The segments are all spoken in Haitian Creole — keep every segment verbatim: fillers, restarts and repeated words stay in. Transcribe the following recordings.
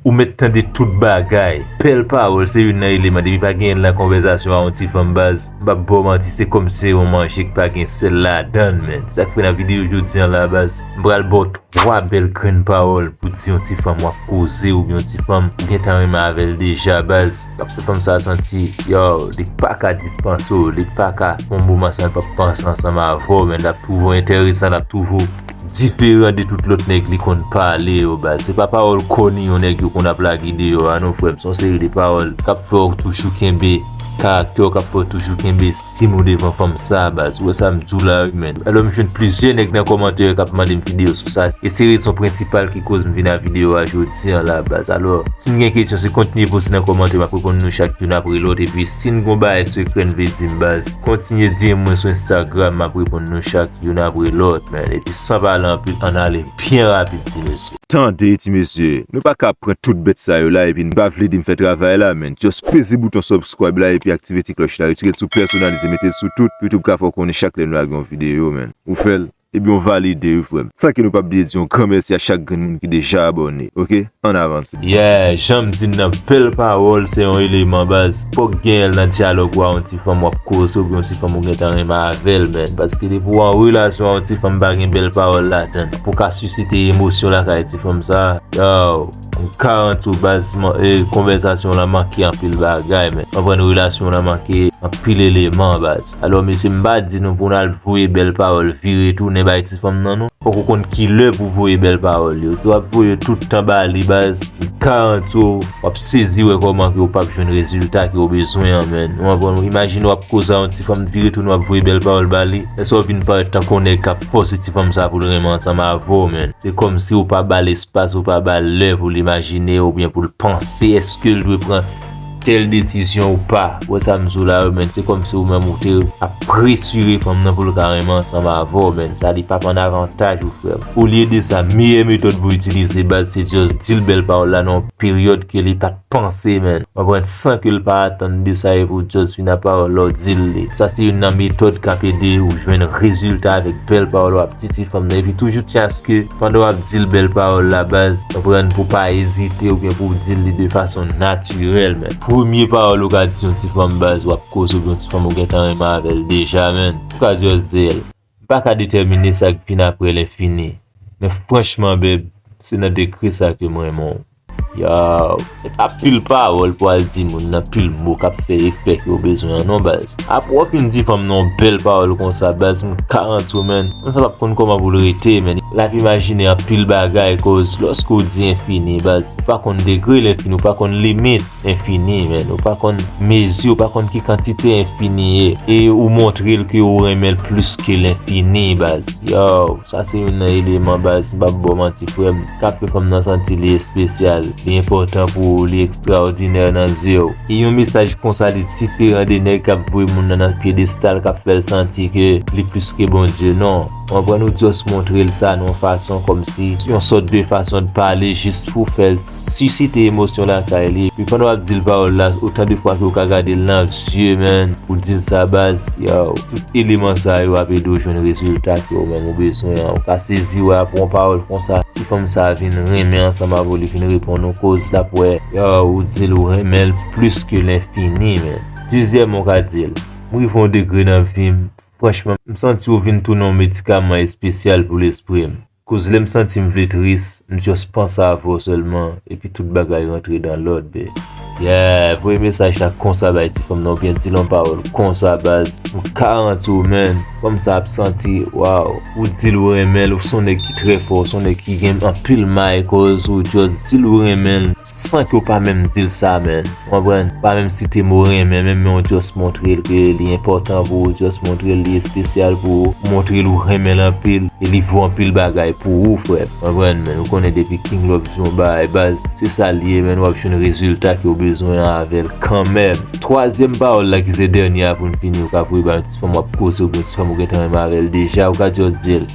Ou mèt tande tout bagay. Bèl pawòl se youn nan eleman. Depi pa genyen l nan konvèsasyon a yon ti fanm baz, m p ap ba w manti, se kòmsi se yon manje k pa gen sèl ladan l, menn. Sa k fè nan videyo jodi a la baz, m pral ba w twa bèl grenn pawòl pou di yon ti fanm w ap koze oubyen yon ti fanm ou gentan renmen avè l deja baz. K ap fè fanm sa santi, yo, li pa ka dispanse w, li pa ka fè yon moman san l p ap panse ansanm avè w, menn. L ap twouve w enteresan, l ap twouve w diferan de tout lòt nèg li konn pale yo baz. Se pa pawòl kòni yon nèg yo konn ap lage deyò a non frè m. Se yon seri de pawòl k ap fè w toujou kenbe karaktè w, k ap fè w toujou kenbe estim ou devan fanm sa baz. Ou wè sa m di w la wi menn. Alò m jwenn plizyè nèg nan kòmantè yo k ap mande m videyo sou sa. E se rezon prensipal ki koz m vin a videyo a jodi a la baz. Alò, si n gen kesyon, se kontinye poze nan kòmantè, m ap reponn nou chak youn apre lòt. Epi si n gon bagay sekrè n vle di m baz, kontinye di m mwen sou Instagram, m ap reponn nou chak youn apre lòt, menn. Epi san pale anpil, ann ale byen rapid, ti mesye. Tande, ti mesye, nou pa ka pran tout bèt sa yo la epi n pa vle di m fè travay la, menn. Just peze bouton subscribe la epi aktive ti klòch la. Retire l sou pèsonalize, mete l sou tout. YouTube ka fè w konnen chak lè nou lage yon videyo, menn. Ou fè l, ebyen w valide wi frè m. San ke nou p ap bliye di yon gran mèsi a chak grenn moun ki deja abòne, oke? Ann avanse. Yeah, jan m di n nan, bèl pawòl se yon eleman baz. Fòk genyen l nan dyalòg ou a yon ti fanm w ap koze oubyen yon ti fanm ou gentan renmen avè l, menn. Paske depi w an relasyon a yon ti fanm pa gen bèl pawòl ladan l pou ka sisite emosyon lakay ti fanm sa, yo, m garanti w baz, konvèsasyon w lan manke anpil bagay, menn. Konprann, relasyon w lan manke anpil eleman baz. Alò mesye, m pa di nou pou n al voye bèl pawòl vire tounen bay ti fanm nan non. Fòk ou konn kilè pou voye bèl pawòl yo. Si w ap voye tout tan ba li baz, m garanti w, w ap sezi wè kòman ke w p ap jwenn rezilta ke w bezwen an, menn. Ou konprann? Imajine w ap koze a yon ti fanm, vire tounen w ap voye bèl pawòl ba li. Èske w vin parèt tankou yon nèg k ap fòse ti fanm sa pou l renmen ansanm avè w, menn? Se kòmsi w pa ba l espas, ou pa ba l lè pou l imajine oubyen pou l panse èske l dwe pran tèl desizyon ou pa. Ou wè sa m di w la wi, menn. Se kòmsi ou menm ou te ap presire fanm nan pou l ka renmen ansanm avè w, menn. Sa li p ap an avantaj ou, frè m. Olye de sa, meyè metòd pou itilize baz se just di l bèl pawòl la nan yon peryòd ke li pa t panse, menn. Konprann, san ke l pa atann de sa epi w just vin ak pawòl la w di l li. Sa se youn nan metòd k ap ede ou jwenn rezilta avèk bèl pawòl w ap di ti fanm nan. Epi toujou tyen aske pandan w ap di l bèl pawòl la baz, konprann, pou pa ezite oubyen pou w di l li de fason natirèl, menn. Premye pawòl ou ka di yon ti fanm baz w ap koze oubyen yon ti fanm ou gentan renmen avè l deja, menn. Ou ka just di l, m pa ka detèmine sa k vin apre lenfini. Men franchman bèb, se nan degre sa ke m renmen w. Yow, se pa pil pawòl pou al di moun nan pil mo k ap fè efè ke w bezwen an non baz. Apre w fin di fanm nan yon bèl pawòl konsa baz, m garanti w menn, fanm sa p ap konn kòman pou l rete menn. L ap imajine anpil bagay koz lòske w di enfini baz, ou pa konn degre lenfini, ou pa konn limit enfini menn, ou pa konn mezi, ou pa konn ki kantite enfini ye. E ou montre l ke w renmen l plis ke lenfini baz. Yow, sa se youn nan eleman baz, m p ap ba w manti frè m, k ap fè fanm nan santi li espesyal, li enpòtan pou ou, li ekstraòdinè nan zye w. E yon mesaj konsa li diferan de nèg k ap voye moun nan nan pyedestal, k ap fè l santi ke li plis ke Bondye, non. Ou konprann, ou just montre l sa nan yon fason kòmsi, yon sòt de fason de pale jis pou fè l sisite emosyon lakay li. Epi pandan w ap di l pawòl la, otan de fwa ke w ka gade l nan zye, menn, pou di l sa baz, yow, tout eleman sa yo ap ede w jwenn rezilta ke ou menm ou bezwen an. Ou ka sezi wè apre yon pawòl konsa, ti fanm sa vin renmen ansanm avè w, li vin reponn ou koz l ap wè, yow, ou di l ou renmen l plis ke lenfini, menn. Dezyèmman, ou ka di l, m rive yon degre nan vi m, franchman, m santi w vin tounen yon medikaman espesyal pou lespri m. Koz lè m santi m vle tris, m just panse avè w sèlman, epi tout bagay rantre dan lòd, babe. Yeah, voye mesaj la konsa bay ti fanm nan, oubyen di l yon pawòl konsa baz. M garanti w, menn, fanm sa ap santi, waw, ou di l ou renmen l, ou se yon nèg ki trè fò, ou se yon nèg ki gen anpil may, koz ou just di l ou renmen l san ke w pa menm di l sa, menn. Ou konprann? Pa menm site mo renmen, menm, men w just montre l ke li enpòtan pou ou, just montre l li espesyal pou ou, montre l ou renmen l anpil, e li vo anpil bagay pou ou, frè m. Konprann, men ou konnen depi King Love di yon bagay, baz, se sa l ye, men w ap jwenn rezilta ke w bezwen an avè l kanmenm. Twazyèm pawòl la ki se dènye a pou n fini, ou ka voye ba yon ti fanm w ap koze oubyen yon ti fanm ou gentan renmen avè l deja, ou ka just di l,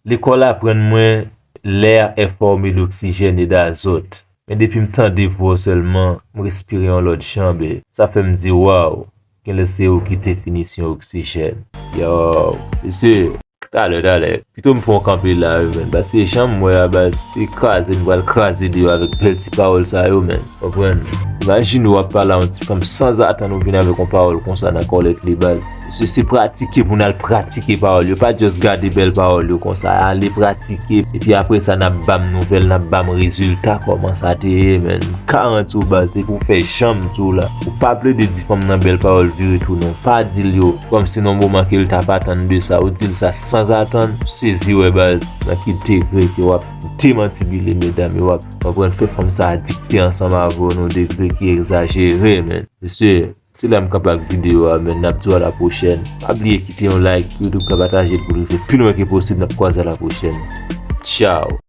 lekòl aprann mwen, l'air est formé d'oxygène et d'azote. Men depi m tande vwa w sèlman, m respire yon lòt jan, babe. Sa fè m di, waw, genlè se ou ki definisyon oksijèn. Yow, mesye, Talè, talè. Pito m fè yon kanpe la, wi, menn. Paske jan m wè a, baz, se kraze m pral kraze deyò avèk bèl ti pawòl sa yo, menn. Konprann? Imajine w ap pale a yon ti fanm sanzatann, ou vin avèk yon pawòl konsa nan kòlèt li, baz. Se, se pratike pou n al pratike pawòl yo. Pa just gade bèl pawòl yo konsa. Ale pratike. Epi apre sa, n ap ba m nouvèl, n ap ba m rezilta kòman sa te ye, menn. M garanti w, baz, se pou w fè jan m di w la. Ou pa plede di fanm nan bèl pawòl vire tou non. Pa di l yo. Kòmsi nan moman ke l t ap atann de sa, ou di l sa sanzatann, sezi wè, baz, nan ki degre ke w ap demantibile medam yo, w ap, w ap konprann, fè fanm sa adikte ansanm avè w nan degre ki egzajere, menn. Mesye, se la m kanpe ak videyo a, menn. N ap di w a la pwochèn. Pa bliye kite yon like, YouTube ka pataje l pou l rive pi lwen ke posib. N ap kwaze a la pwochèn. Tchao.